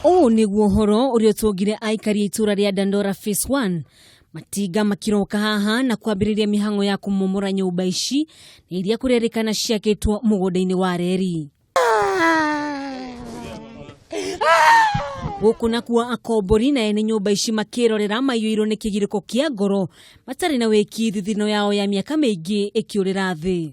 Ũũ nĩguo ũhoro ũrĩa ũtũngire aikari a itũra rĩa Dandora Phase 1 matinga makiroka haha na kwambĩrĩria mĩhang'o ya kũmomora nyũmba ici na iria kũrerĩkana ciakĩtwo mũgũnda-inĩ wa reri. Gũkũ nakuo akombori na ene nyũmba ici makĩrorera maiyũirwo nĩ kĩgirĩko kĩa ngoro matarĩ na wĩki thithino yao ya mĩaka mĩingĩ ĩkĩũrĩra thĩ.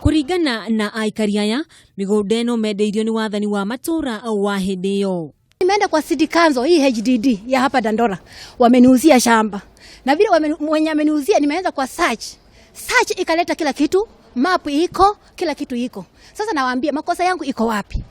Kũringana na aikari aya, mĩgũnda ĩno mendeirio nĩ wathani wa matũũra wa hĩndĩ ĩyo. Nimeenda kwa city council hii HDD ya hapa Dandora, wameniuzia shamba na vile mwenye ameniuzia, nimeanza kwa search search, ikaleta kila kitu, map iko, kila kitu iko. Sasa nawaambia makosa yangu iko wapi?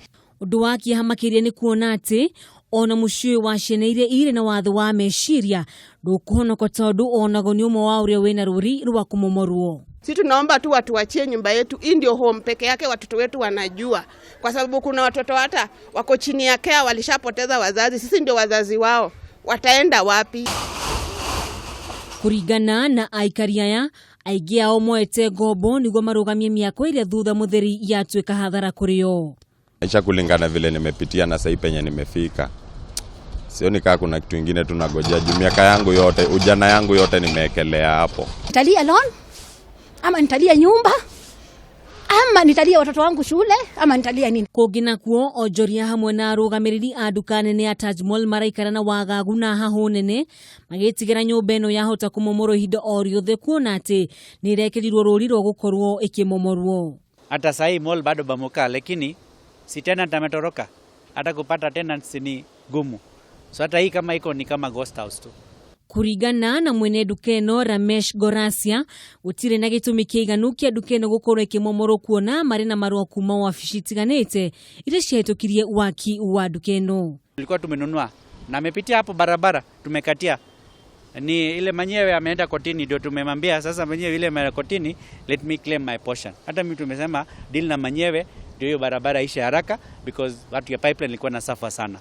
Ũndũ wa kĩeha makĩria nĩ kuona atĩ ona mũciĩ ũyũ wa ciana iria irĩ na wathe wa meciria ndũkũhonoka tondũ onago nĩ ũmwe wa ũrĩa wĩna rũri rwa kũmomorwo. Si tunaomba tu watuachie nyumba yetu, hii ndio home peke yake watoto wetu wanajua, kwa sababu kuna watoto hata wako chini ya care walishapoteza wazazi, sisi ndio wazazi wao, wataenda wapi? Kũringana na aikari aya, aingĩ ao moete ngombo nĩguo marũgamie mĩako ĩrĩa thutha mũtheri yatuĩka hathara kũrĩ o. Maisha kulingana vile nimepitia na sahii penye nimefika, sioni kaa kuna kitu ingine tunagojea juu miaka yangu yote, ujana yangu yote nimeekelea hapo. Nitalia loan ama nitalia nyumba ama nitalia watoto wangu shule ama nitalia nini? Kũngĩ nakuo onjoria hamwe na arũgamĩrĩri a nduka nene ya Taj Mall maraikara na wagagu na hahũ nene magĩtigĩra nyũmba ĩno yahota kũmomorwo ihinda o rĩothe kuona atĩ nĩ ĩrekĩrirwo rũri rwa gũkorwo ĩkĩmomorwo. Hata sahii mall bado bomoka, lakini si tenant ametoroka, hata kupata tenants ni gumu. So hata hii kama iko ni kama ghost house tu. Kũringana na mwene nduka ĩno Ramesh Gorasia, gũtirĩ na gĩtũmi kĩiganu kĩa nduka ĩno gũkorwo ĩkĩmomorwo kuona marĩ na marũa kuma wabici itiganĩte iria ciahĩtũkirie waki wa nduka ĩno. Tulikuwa tumenunua na amepitia hapo barabara, tumekatia ni ile mwenyewe ameenda kotini, ndio tumemwambia sasa mwenyewe ile ameenda kotini, let me claim my portion. Hata mimi tumesema deal na mwenyewe ndio hiyo barabara ishe haraka because watu ya Pipeline ilikuwa na suffer sana.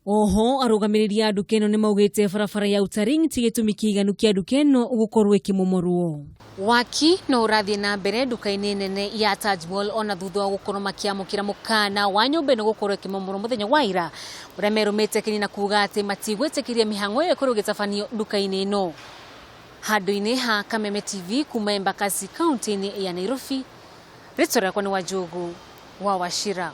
Oho arũgamĩrĩri a nduka ĩno nĩ maugĩte barabara ya Outer Ring ti gĩtũmi kĩiganu kĩa nduka ĩno gũkorwo ĩkĩmomorwo. Waki no ũrathiĩ na mbere nduka-inĩ nene ya Taj Mall ona thutha wa gũkorwo makĩamũkĩra mũkana wa nyũmba ĩno gũkorwo ĩkĩmomorwo mũthenya wa ira, ũrĩa merũmĩte kĩni na kuga atĩ matigwĩtĩkĩria mĩhang'o ĩyo ĩkorwo ĩgĩtabanio nduka-inĩ ĩno. Handũ-inĩ ha Kameme TV kuma Embakasi kaunti-inĩ ya Nairobi, rĩtwa rĩakwa nĩ Wanjũgũ wa Wachira.